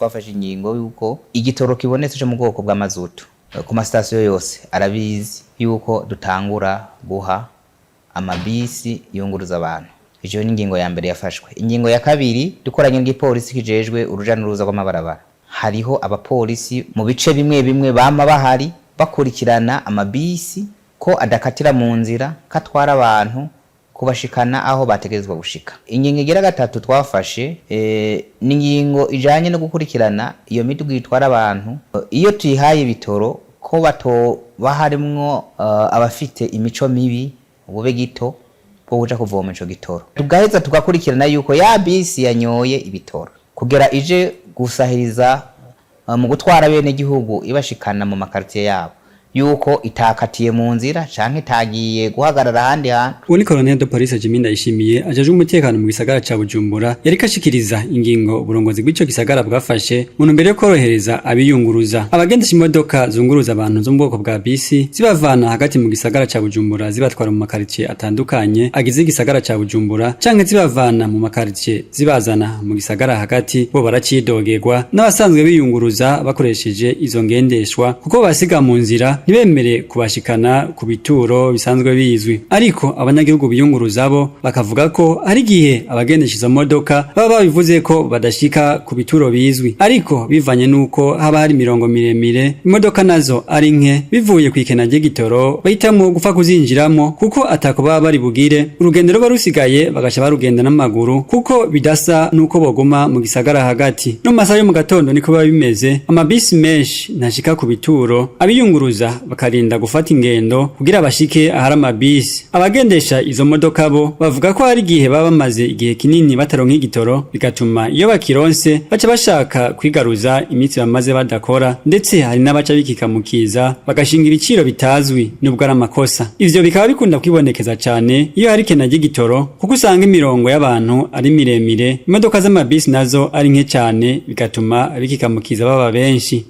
Twafashe ingingo yuko igitoro kibonetse cyo mu bwoko bw'amazutu ku masitasiyo yose, arabizi yuko dutangura guha amabisi yunguruza abantu. Icyo ni ingingo ya mbere yafashwe. Ingingo ya kabiri, dukoranye n'igipolisi kijejwe uruja n'uruza rw'amabarabara, hariho abapolisi mu bice bimwe bimwe bama bahari bakurikirana amabisi ko adakatira mu nzira, ko atwara abantu kubashikana aho bategerezwa gushika. Ingingo igira gatatu twafashe ni ingingo ijanye no gukurikirana iyo miduga itwara abantu, iyo tuyihaye ibitoro, ko batoba harimwo abafite imico mibi, ubube gito bwo kuja kuvoma ico gitoro. Tugaheza tugakurikirana yuko ya bisi yanyoye ibitoro kugera ije gusahiriza mu gutwara bene gihugu ibashikana mu makartier yabo, yuko itakatiye mu nzira canke itagiye guhagarara ahandi hantu. Uwo ni Colonel de Police Jimmy Ndayishimiye ajejwe umutekano mu gisagara ca Bujumbura, yariko ashikiriza ingingo uburongozi bw'ico gisagara bwafashe mu ntumbero yo korohereza abiyunguruza. Abagendesha imodoka zunguruza abantu zo mu bwoko bwa bisi zibavana hagati mu gisagara ca Bujumbura zibatwara mu makaritsiye atandukanye agize igisagara ca Bujumbura, canke zibavana mu makaritsiye zibazana mu gisagara hagati, bo baracidogerwa n'abasanzwe biyunguruza bakoresheje izo ngendeshwa, kuko basiga mu nzira, ntibemere kubashikana ku bituro bisanzwe bizwi. Ariko abanyagihugu biyunguruza bo bakavuga ko hari igihe abagendesha izo modoka baba babivuze ko badashika ku bituro bizwi, ariko bivanye n'uko haba hari imirongo miremire, imodoka nazo ari nke, bivuye ku ikena ry'igitoro, bahitamwo gupfa kuzinjiramo kuko atako baba bari bugire. Urugendo ruba rusigaye bagaca barugenda n'amaguru, kuko bidasa n'uko boguma mu gisagara hagati. No mu masaha yo mu gatondo niko biba bimeze, amabisi menshi ntashika ku bituro, abiyunguruza bakarinda gufata ingendo kugira bashike ahari amabisi. Abagendesha izo modoka bo bavuga ko hari igihe baba bamaze igihe kinini bataronka igitoro, bigatuma iyo bakironse baca bashaka kwigaruza iminsi bamaze badakora, ndetse hari n'abaca bikikamukiza bagashinga ibiciro bitazwi nubwo ari amakosa. Ivyo bikaba bikunda kwibonekeza cane iyo hari ikena ry'igitoro, kuko usanga imirongo y'abantu ari miremire, imodoka z'amabisi nazo ari nke cane, bigatuma bikikamukiza baba benshi.